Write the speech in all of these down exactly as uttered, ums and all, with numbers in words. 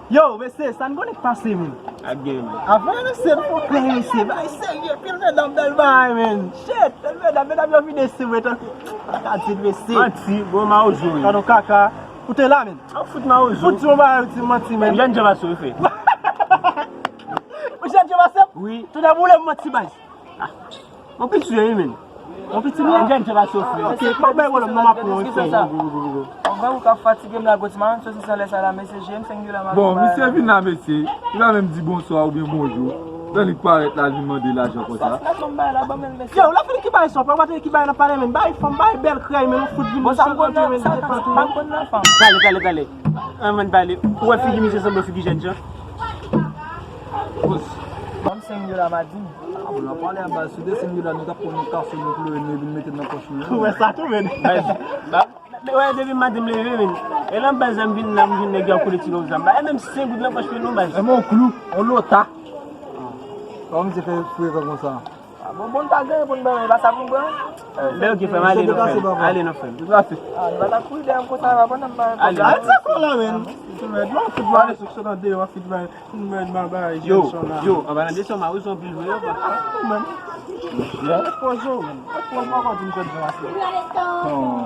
Yo, mesye, sa n konnen k pase, men. Ap gen, men. Avan, mesye, n fon klè, mesye. Bagay serye, pil medam bèl bagay, men. Shit, pil medam, medam yo vide sou mwen tankou. Sa ka di, mesye. Manti, bon, mawozo, wi. Gade yon kaka. Ou te la, men. An fout mawozo. Ou di yon bagay, ou di manti, men. Jèn jan pa sou fè. Ou jèn jan pa sou? Wi. Tou nan boule manti, baz. Ah. Mon piti wi, men. Mon piti wi. Jèn jan pa sou fè. Ok, pa bay pwoblèm, non, m ap pran yon fè. Bon, ou ka fatige m la, gwo ti marenn, sosis anlè sa la, mesye, J M senk dola, m ap Bon, misye vin la, mesye. Li pa menm di bonswa oubyen bonjou. Lè li parèt la, li mande lajan konsa. Yo, la fini ki bay sa, pa mande ki bay nan pale, men. Bay fanm, bay bèl krèy, men, ou fout vin Bon, sa m konn nan, sa, sa m konn nan fanm. Tale, tale, tale. Ann, ann pale. Ou wè figi misye sanble figi jèn jan? Bòs. Ban m senk dola, madanm. Ah, bon, nan pale a baz, si te senk dola, nou t ap pran yon kafe, nou plore, nou vin mete nan pòch nou. Ou wè sa tou, men. Baz, ba, men wè, depi maten m leve, men. E nan baz la, m vin la, m vin nèg yo ap koule ti lòv zam la. E menm senk goud nan pòch mwen non, baz. E men yon klou, yon lota. Kòman misye fè frekan konsa? Ah, bon, bon, n pa gen pou n ban, e pa sa pou n pran. Ben, ok, frè m, ale non, frè m. Ale non, frè m. Ah, nou pa ta kouri dèyè m konsa, pa pandan m pa Ale. Al ti kò la, men. Mèd, mwen fout mwen ale sou sot an deyò, mwen fout mwen mwen bagay Yo, jèn son la. Yo, an palan de sa, m a rezon anpil vre, yo, pa. Ah, men. Fò zo, men. Fò m ankò di m jèn jan ase. Oh.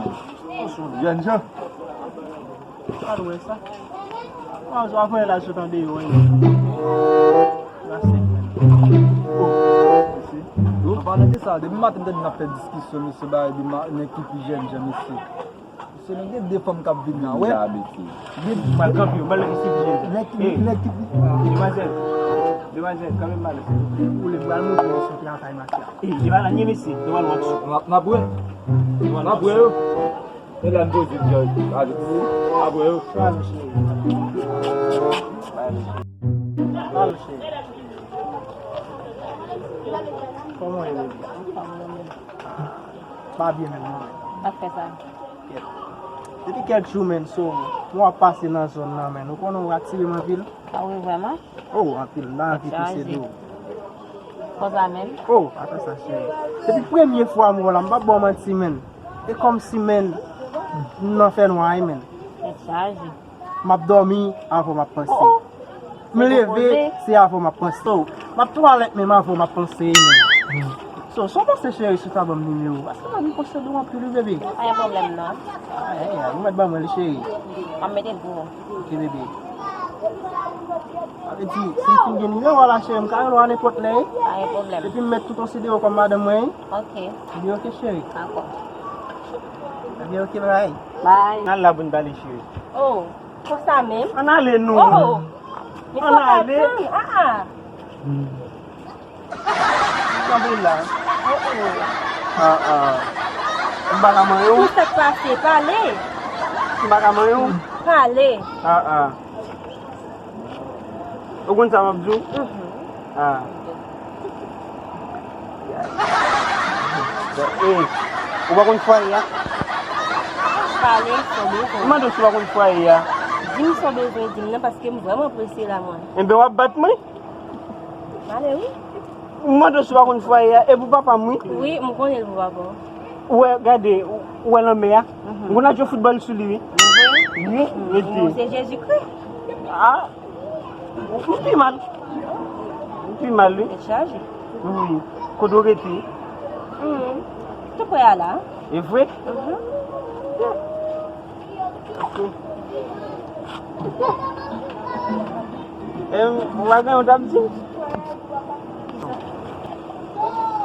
Jèn jan. Al wè sa. Mwen zo a fè la sot an deyò, wi. An palan de sa, depi maten m tande n ap fè diskisyon, mesye, bagay de ma-, nèg ki pi jèn jan, mesye. Se nou gen de fanm k ap vin la, wè. Pral kanpe yo, pral kanpe yo. Nèg ki, nèg ki. Demwazèl, demwazèl, kanpe m pale. Ou le pral montre yo sou travay matyè. Ey, li pa la nye mesye, nou pral wè. N ap, n ap wè. N ap wè yo. E la n poze djòl avèk ou. N ap wè yo. Pral cheri. Pral cheri. Kòman w ye, bebe? Pa byen menm non. Pa fè sa. Depi kèk jou, men, so, mwen ap pase nan zòn nan, men. Ou konnen w atire m anpil? Ah wi, vrèman? Oh, anpil. M pa anvi pise dlo. Konsa menm? Oh, pa fè sa, cheri. Depi premye fwa m wè w la, m p ap ba w manti, men. E kòmsi, men, m nan fènwa, wi, men. Tèt chaje. M ap dòmi avan m ap panse. M leve, se avan m ap panse. So, m ap twalèt menm avan m ap panse, men. So, sa w panse, cheri, si w ta ban m nimewo w? Paske m anvi posede w anpil, wi, bebe. Pa gen pwoblèm, non. Ay, ay, ay, ou mèt ban mwen li, cheri. M ap mete l pou ou. Ok, bebe. Sa vle di, si m fin gen nimewo w la, cheri, m ka rele w a nenpòt lè, wi. Pa gen pwoblèm. Epi m mèt tou konside w kòm madanm mwen, wi. Ok. Ebyen, ok, cheri. Dakò. Ebyen, ok, bye. Bye. N al la pou n pale, cheri. Oh. Konsa menm? Ann ale non. Oh! Ann ale. Ah, ah. Kanpe la. Oh, oh. Ah, ah. M pa ka manyen w? Pou sa k pase, pale. M pa ka manyen w? Pale. Ah, ah. Ou konn sa m ap di w? Mhm. Ah. Eh, ou pa konn fwaye a? Pale, sa w bezwen. M mande w si w pa konn fwaye a. Di m sa w bezwen di m nan, paske m vrèman prese la, mwen. Enben, w ap bat mwen? M ale, wi. M mande w si w pa konn fwaye a, e pou papa m, wi. Wi, m konnen l pou papa w. Ou wè, gade, ou wè lanmè a? Mhm. M konn al jwe foutbòl sou li, wi. Wi, rete. Mwen se Jezikri. Ah. Ou pi mal. Ou pi mal, wi. Tèt chaje. Wi. Kote w rete? Hmm. Tou prè a la. E vre? Mhm. Ok. Em, ou pa gen yon t ap di?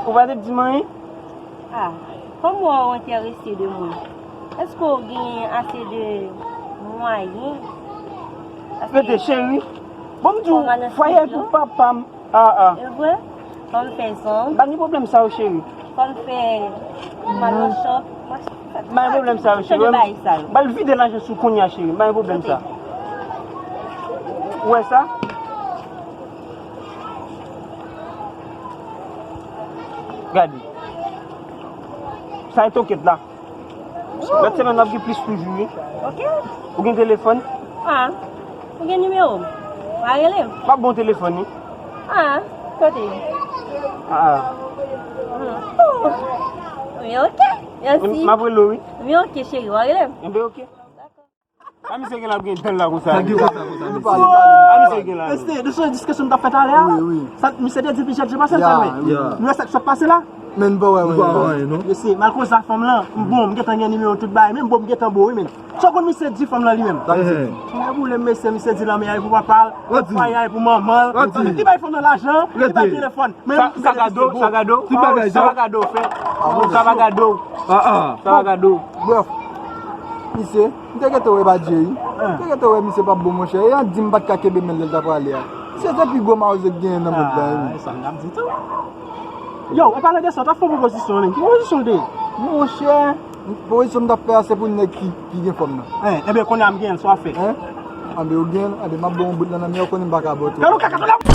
Ou pa t ap di m anyen? Ah, kòm w wè w enterese de mwen, èske w gen ase de mwayen? Paske Rete, cheri. Bon, m di w, fwaye pou papa m. Ah, ah. E vre? Fò m fè zong. M pa gen pwoblèm sa yo, cheri. Fò m fè, m al nan shop. M pa gen pwoblèm sa yo, cheri. M ba l vide lajan sou kounye a, cheri. M pa gen pwoblèm sa. Ou wè sa? Gade. Sa e toket la. Lòt semèn, w ap gen plis toujou, wi. Ok. Ou gen telefòn? Ah, ou gen nimewo m? W a rele m? M ap bon telefòn, wi. Ah, kote? Ah. Hmm. Oh. Wi, ok. Mèsi. M ap rele w, wi. Wi, ok, cheri, w a rele m? Enben, ok. Dakò. A misye gen la ap gen dan la konsa. Sa gen konsa konsa, mesye. A misye gen la. Mesye, de sou diskisyon nou t ap fè talè a. Wi, wi. Sa misye te di pi chat je pase l salwe. Nou wè sa k sot pase la? Men n pa wè anyen non. Mesye, m al koze a fanm lan, m bon, m gentan gen nimewo tout bagay, menm bon m gentan bo wi men. Sa w konn misye di fanm lan li menm? Sa misye di? Mwen boule mesye, misye di lanmè a e pou papa l, fwaye a e pou manman l. Li bay fanm lan lajan, li bay telefòn. Men sa gado, sa gado, sa gado fè. Sa gado. Sa gado. Bref, misye, m te gentan wè pa Jerry. M te gentan wè misye p ap bon monchè. E an di m pa t ka kenbe men l lè l t ap prale a. Misye se pi gwo mawzè k genyen nan mond la wi. Sa m ap di tou. Yo, an palan de sa, w t ap fè yon pwopozisyon wi. Ki pwopozisyon w te ye? Monchè, pwopozisyon m t ap fè a se pou nèg ki, ki gen fanm nan. Enben kounye a m genyen l, sa w ap fè? Enben ou genyen l, enben m ap ba w yon bout nan nan men w, konnen m pa ka ba w tou. Gade w kaka tonton.